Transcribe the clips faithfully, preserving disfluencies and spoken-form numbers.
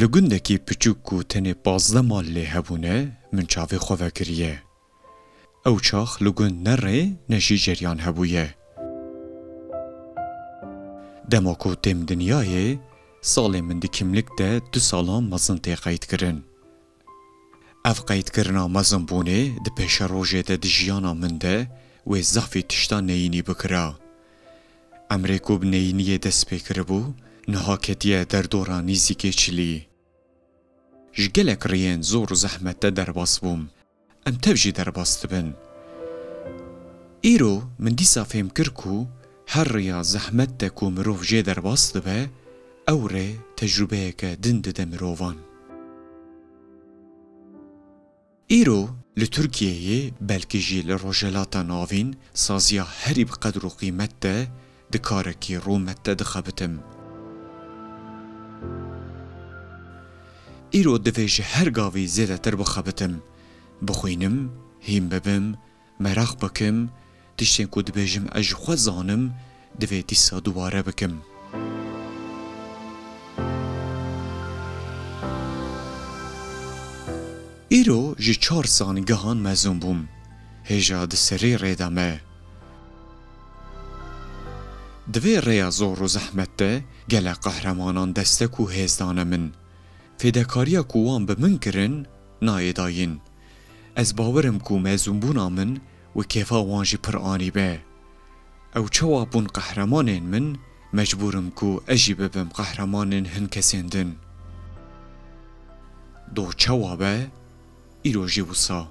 Li gundekî piçûk ku tenê pazdeh mal lê hebûne, min çavê xwe vekiriye. Ew çax li gund ne rê ne jî ceryan hebûye. Dema ku têm dinyayê, salê min di kimlik de du salan mezin tê qeydkirin. Ev qeydkirina mezinbûnê di pêşerojê de di jiyana min de wê zehfî tişta neyînî bikira. Emrê ku bi neyîniyê dest pê kiribû, niha ketiye derdora nîzîkê çilî. Ji gelek riyên zor û zehmet de derbas bûm. Em tev jî derbas dibin. Îro min dîsa fêm kir ku her riya zehmet de ku mirov jê derbas dibe, ew rê tecrûbeyeke din dide mirovan. Îro li Tirkiyeyê, belkî jî li Rojhilata Navîn, saziya herî bi qedr û qîmet de di karekî rûmet de dixebitim. Îro divê ji her gavî zêdetir bixebitim. Bixwînim, hîn bibim, meraq bikim, tiştên ku dibêjim ez ji xwe zanim, divê dîsa dubare bikim. Îro ji çar zanîngehan mezûn bûm. Hêja di serî rê de me. Di vê rêya zor û zehmet de gelek qehremanan destek û hêz dane min. Fêdekariya ku wan bi min kirin, nayê dayîn. Ez bawer im ku mezûnbûna min wê kêfa wan jî pir anîbe. Ew çawa bûn qehremanên min, mecbûr im ku ez jî bibim qehremanên hin kesên din. Do çawa be, îro jî wisa.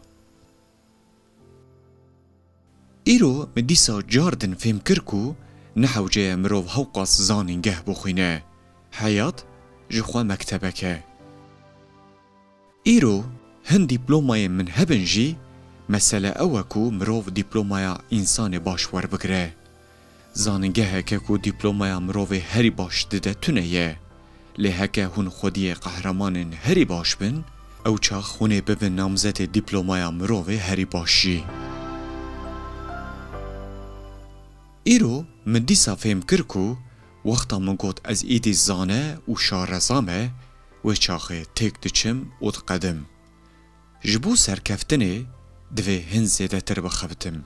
Îro min dîsa car din fêm kir ku ne hewce ye mirov hewqas zanîngeh bixwîne. Heyat ji xwe mektebek e. Îro hin dîplomayên min hebin jî, mesele ew e ku mirov dîplomaya însanê baş werbigire. Zanîngeheke ku dîplomaya mirovê herî baş dide tune ye. Lê heke hûn xwediyê qehremanên herî baş bin, ew çax hûn ê bibin namzetê dîplomaya mirovê herî baş jî. Îro min dîsa fêm kir ku wexta min got ez îdî zane û şareza me, wê çaxê têk diçim û diqedim. Ji bo serkeftinê divê hin zêdetir bixebitim.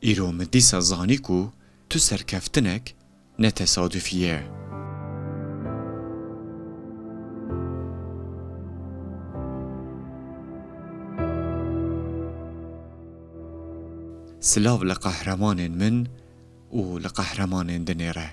Îro min dîsa zanî ku tu serkeftinek ne tesadufî ye. Silav li qehremanên min û li qehremanên dinê re.